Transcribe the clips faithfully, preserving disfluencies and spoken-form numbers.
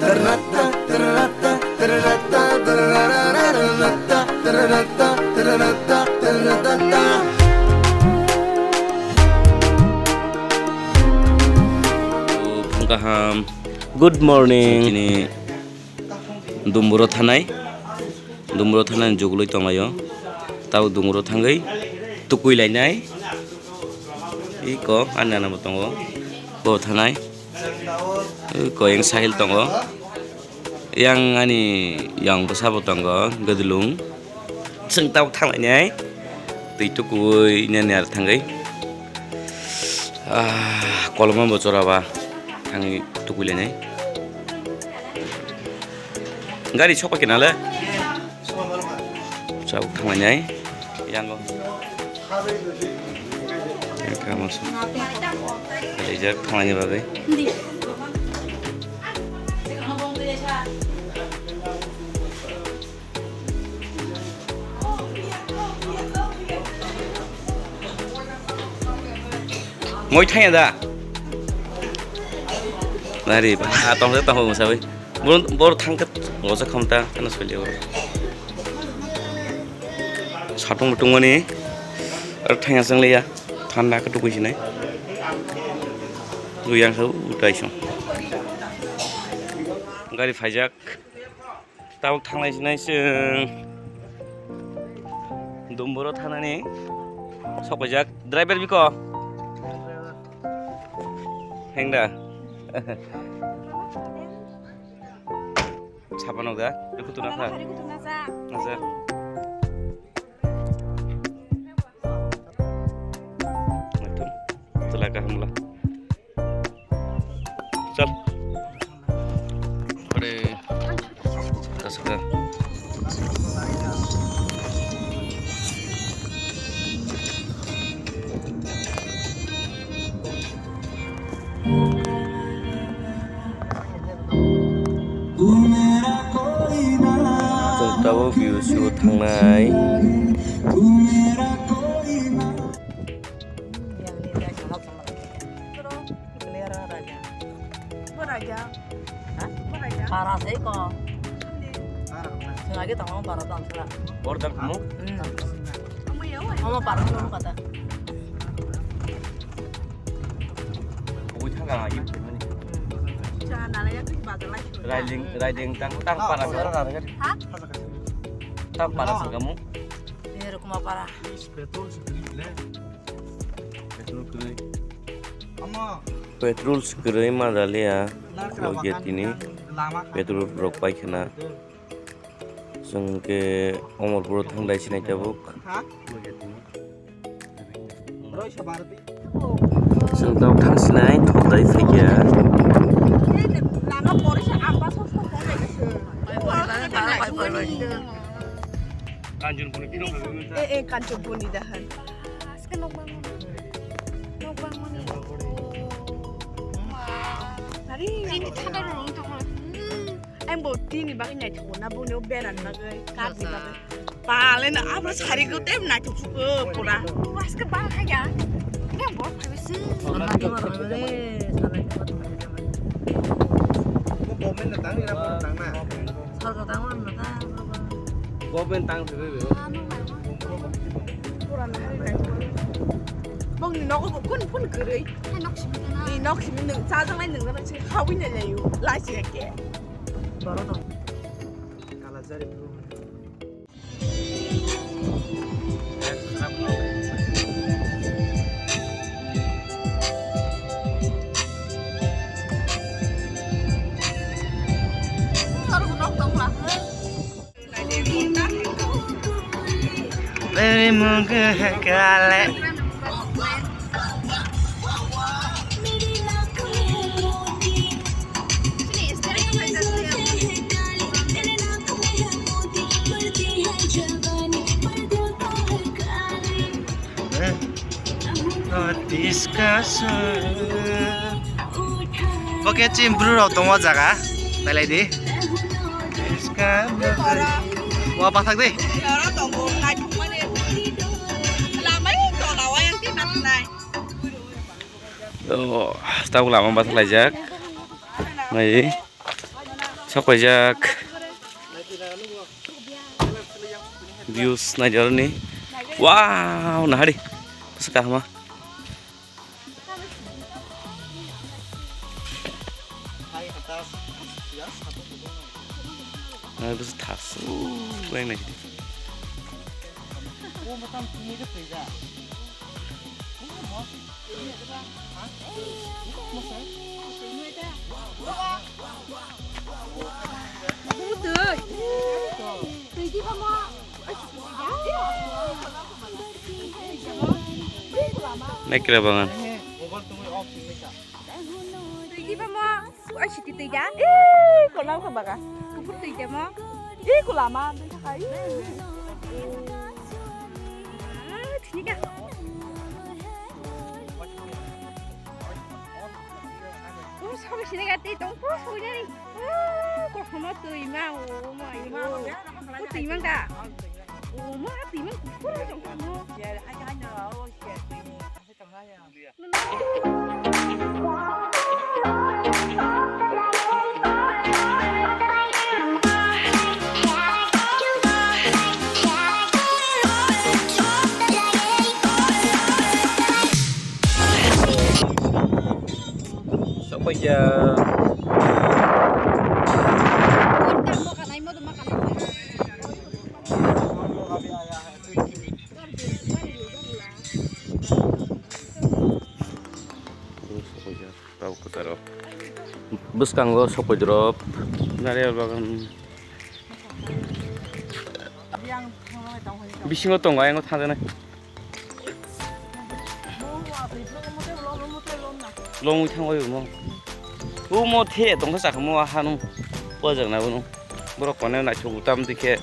Phung kaham. Good morning. Chini Dumburo thanai. Dumburo thanai jugulwi tonglaio. Tabo Dumburo thangwi tukui lainai. Iko ani nana bo tongo. Bo thanai. Iko yang sahil tongo. Yang ani yang bwsa bo tongo. Gadulung. Chwng tabuk thanglainai. Twi tukui nani ar thangwi. Ah, koloma bo chora ba. Thangwi tukui lainai. Gari sokpha kena le. Chao thanglainai. Yango. Yang kamo so. Rijak thanglaini bagwi. Moi thangya da. Nari ba, ah, tong tong sawi. Bor, bor thangkhe loja khamta, kana soli bor. Satung butung mani, ar thangya sang leya, thanda ka tukui sinai. Guyang sa utai song. Gari phaijak. Tabuk thanglai sinai chwng. Dumburo thanani sokpaijak. Driver biko? Hengda. Sapa nokda? Rikhu tuna kha? Rikhu tuna ja. Naja. Ekdom. Tula kaham la. Chal. Ore. Tasaka. Chwng tabuk view sio thangnai. Bo raja. Ha? Bo raja. Para se ko. Sini. Sini lagi tanggung para tang sila. Border kamu? Hmm. Omo para tang kata. Ui thang ka ayu. Cha nalai ya tu bazar lai. Riding, riding tang tang para. Ha? Tang para sing kamu. Ini rumah para. Petrol sih beli. Petrol kwrwi. Petrol kwrwi ma dalia. Lok ya tini. Petrol rok pai khna. Chwng khe Omorpuro thang dai sinai tabuk. Chwng tabuk thang sinai thok dai phaikha. Kanchonpuri kino. Eh, eh, Kanchonpuri dahan. Aske nokbang mani. Nokbang mani. Ari. Ini thanda rong tongo. Hmm. Ang bo tini bagwi naithok na boni o beran bagwi, kar ni bagwi. Pale na abra sari ko tem naithok suko pura. Aske bal khaya. Ini ang bor khabi si. Government na tang ni na tang na. Government tang se be. Bongni nogo bo kun phun kwrwi. Ni nok simi nung chajaknai nung nang si hawi nai layu. Lachi khe. Baro dong. Kalajari bro. Baby, mungkin kale. Discussion. Bo khe chini bru rok tongo o jaga. Nailai di. Discussion. Wa pathak di. Oh, tabuk lama bathalaijak. Nai. Sok paijak. Views naidi aroni. Wow, nahari. Bwswk kaham. Nahari bwswk thasu, weng naidi. Naikra bagan. Twi di bamo, ai siti twi da. Ee, kolam ka baga. Kupur twi da mo. Ee, kulama, twi thaka, ee. Ah, thini ka. Oh, sabi sini ka twi tong, oh, sabi nani. Oh, ko hono twi ma, oh, ma, oh. Ko twi ma da. Oh, ma, twi ma, kupur tong, oh. Sok paijak. Bwskango sok paidrop. Nariyal bagan. Bisingo tongo, ayang thangjani. Longwi thangwi omo. Omo the tongkha sakha mo hanung. Pojak na bono. Borok kone naithok tam dikhe.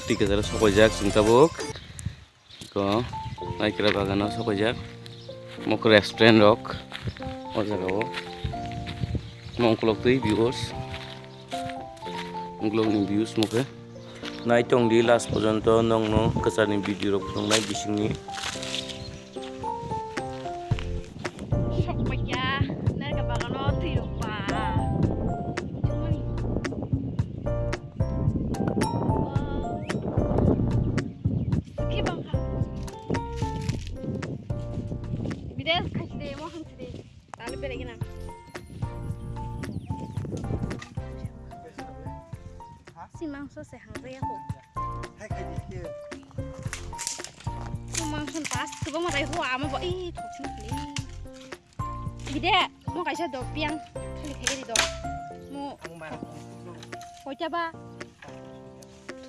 Twi kwcharo sok paijak chwng tabuk. Ko naikra bagano sok paijak. Mokhe restaurant rok o jaga o. Mongkolok twi viewers. Mongkolok ni views mokhe. Nai tong di last porjonto nongno kwcharni video rok phunuknai bisingni. Sok paikha, narikal bagano twi rok ba. Chumani. Wow. Sukhe bangkha. Bide khaisi de, mo hamsi de. Talo berai gana. Si mangso se hang ya ko. Si mangso tas ko mo dai ho ama bo i thok sin ni. Bide mo kaisa do piang khali khai di do. Mo. Koita ba.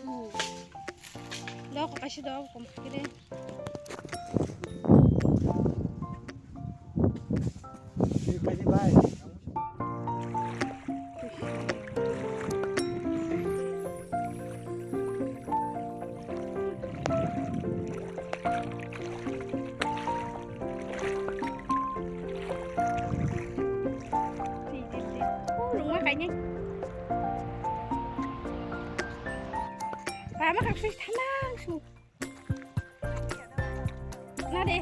Tu. Do ko kaisa do kom khai de. Rungma kainai. Ba ma kak sui thanang su. Na de.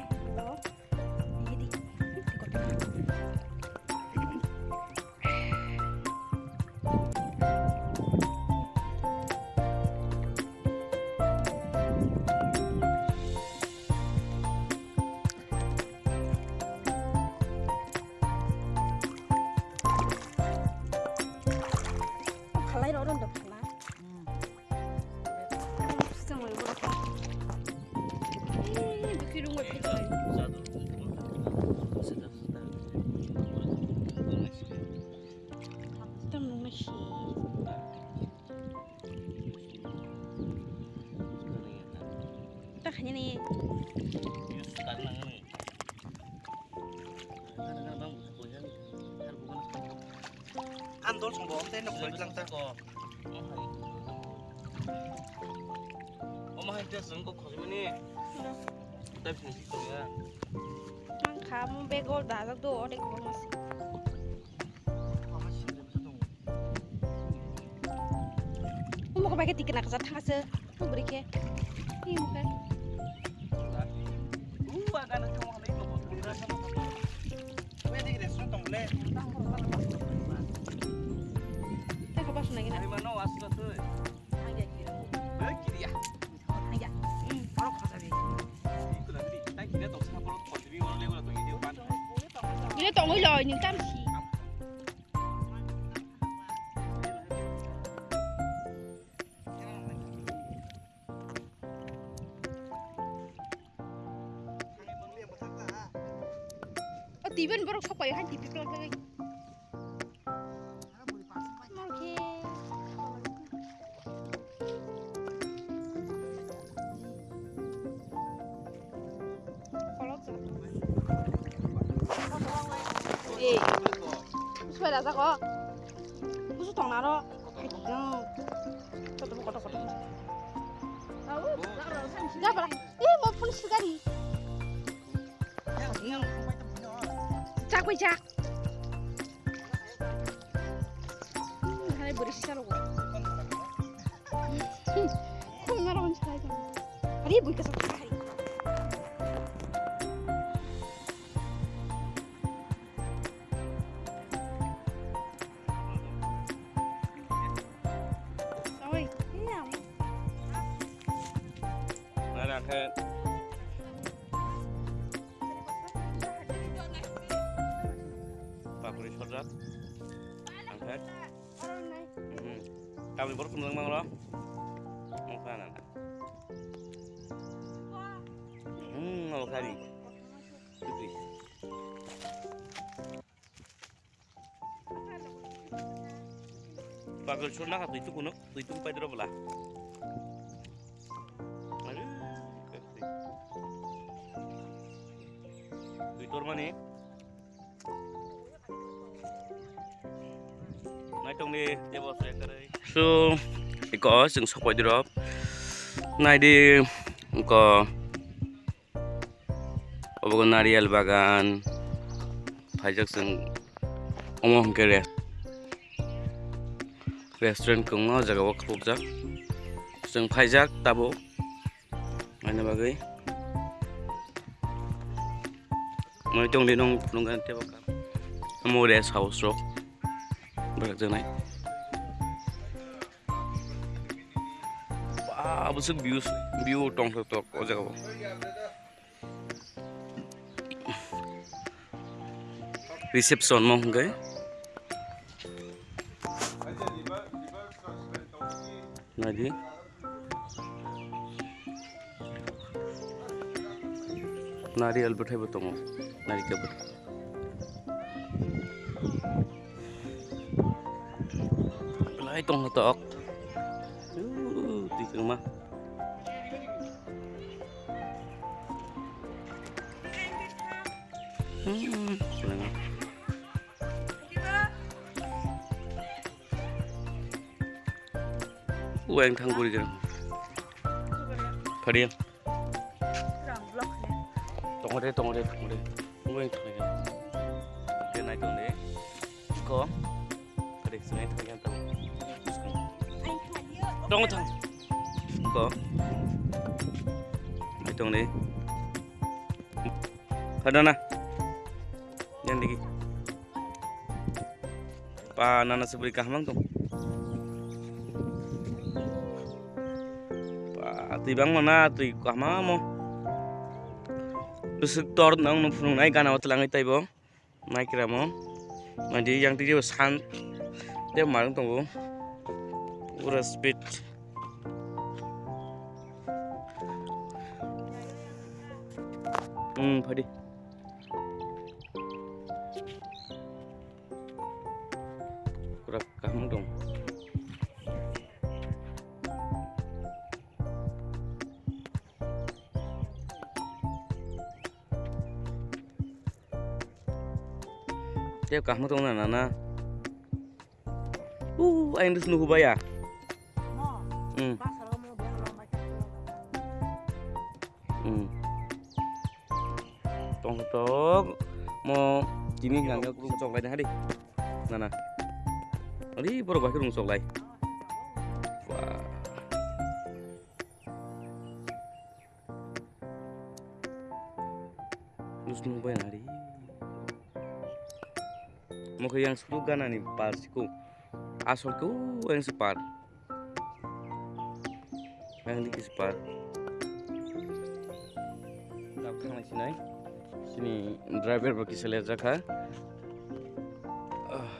Khalai rw rw dok khala. Ang dol song bo, tei nok dol lang ta. Hai, tes wng kok khojmani. Tei sini si tong ya. Mang kha mo bego dajak do, odek bo mas. Mo ko bage tikna kaja thangase. Mo beri ke. Ni mo ke. Tei ko bas nagi na. Ini tongwi lo, ini tam si. O, tiben borok sok pai, hai tipi plak lagi. Eh, suai rasa kok. Busu tong naro. Kotor, kotor. Jabra. Eh, mo phone sugari. Chak bai chak. Hmm, hai beri sisa logo. Khum naro hwnsa hai tong. Ari bui kasa hai. Oi, iya. Nara khe. Papri sojak. Angkhe. Mhm. Kami borok tumjak mangro. Mokha nana. Hmm, mokha ni. Putri. Bagel sur naka twi tukuno, twi tuk pai dro bla. Aru, twi tor mani. Nai tong di, tebo se kare. So, iko sing sopai dro. Nai di, ko Obo nariyal bagan. Phaijak chwng omo hwnkhe re-, restaurant kwbangma o jaga o khulukjak. Chwng phaijak tabuk naina bagwi. Mui tongdi nung nungkha tei bwkha. Omo rest house rok. Bwrwk jaknai. Ba, bwswk views, view tongthok tok o jaga o. Reception mo hwnkhe. Naidi. Nariyal bwthai bo tongo. Narikal bwthai. Belai tongthok. Uuh, twi kwrwngma. Hmm, belai ma. Uang thang guri gana. Phari. Tongo de, tongo de, tongo de. Uang thang gana. Oke, nai tong de. Ko. Phari, sinai thang gana tong. Tongo thang. Ko. Nai tong de. Khadana. Yang digi. Pa nana se bwrwi kaham wng tong. Pa twi bangma na twi kaham mo. Bwswk tor nang no phunuk nai gana o twlangwi taibo. Nai kira mo. Nai di yang twi san. Tei marwng tongo. Pura speed. Hmm, phadi. Pura kaham dong. Tei kaham tong na nana. Uh, ayang dus nuhu baya. Hmm. Hmm. Tong tok mo tini hwnang rung chok lai na hari. Nana. Ari borok bai rung chok lai. Wah. Nusnung bai nari. Mokhe yang sulu gana ni par siku. Asol ke yang separ. Yang di separ. Tap thang sinai. Sini driver bo kisa lerjakha. Ah.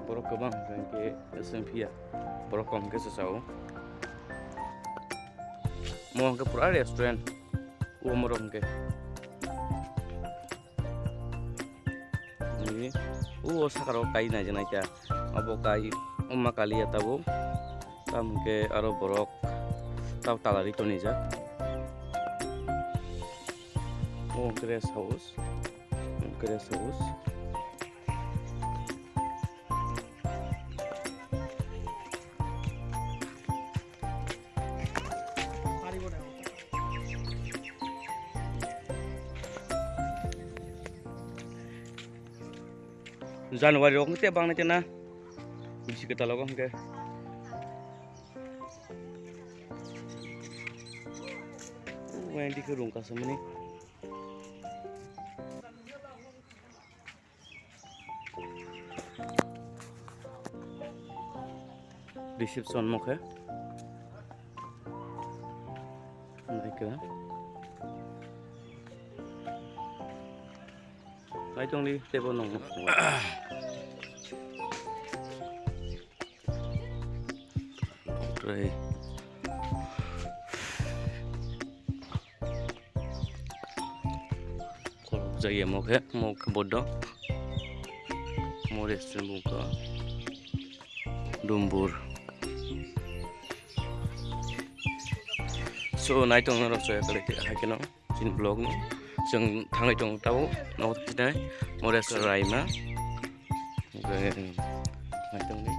Borok kwbang hwnkhe S M P ya. Borok kom khe se sao. Mo hwnkhe pura restaurant. O morok hwnkhe. Ni o sakaro kai nai janai kha. Abo kai Umma Kaliya tabuk. Tamo hwnkhe aro borok tau talari tonijak. O hwnkhe rest house. Hwnkhe rest house. January rok tei bang nai tei na bisi kwtal o hwnkhe. Uang dikhe rung kasamani. Reception mokhe. Naikhe. Naitongdi tebo nong. Tei. Khorokjak ya mokhe, mokhe bodo. Mo restaurant buka. Dumbur. So, naitong norok soya kali te haikeno. Chini vlog no chwng thangwi tongo tabuk nogo tini more chwraima. Hwnkhe naitongdi.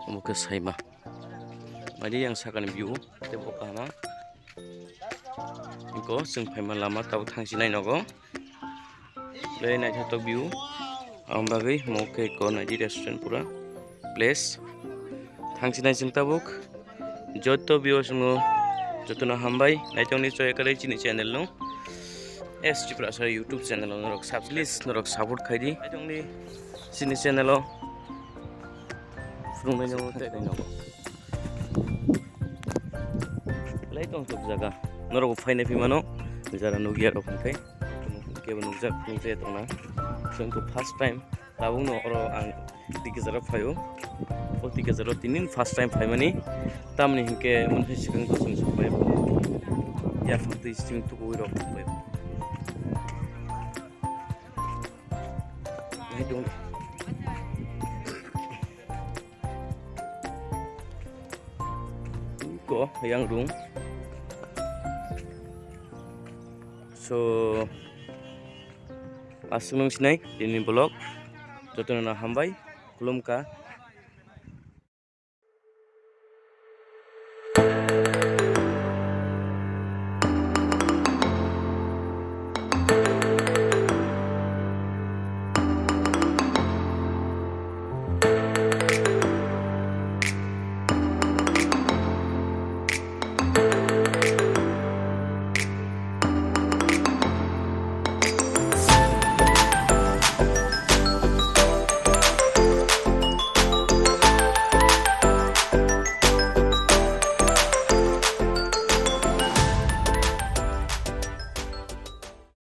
Omo khe saima. Maidi yang sakani view tei bo kahama. Iko chwng phaima lama tabuk thangsinai nogo. Belai naithotok view. Aboni bagwi mo khe ko naidi restaurant pura place. Thangsinai chwng tabuk. Joto viewers no jotono hambai. Naitongni choi kwrwi chini channel no. S Tiprasa YouTube channel no norok sub-, please norok support khaidi. Naitongni chini channel o. Phunuknai no tei nogo. Belai tongthok jaga. Norok bo phainai phi mano. Jara nukya rok hwnkhe. Kebo nukjak, nukjaya tongna. Chwng khe first time. Tabukno oro ang twi kwcharo phaio. O twi kwcharo tinin first time phaimani. Tamni hinkhe mwnkhai swkang to chwng swkbai. Yaphang twi chwng tukuwi rok phaio. Ko yang rung. So, aswk nung sinai tini vlog. Jotono no hambai, khulumkha.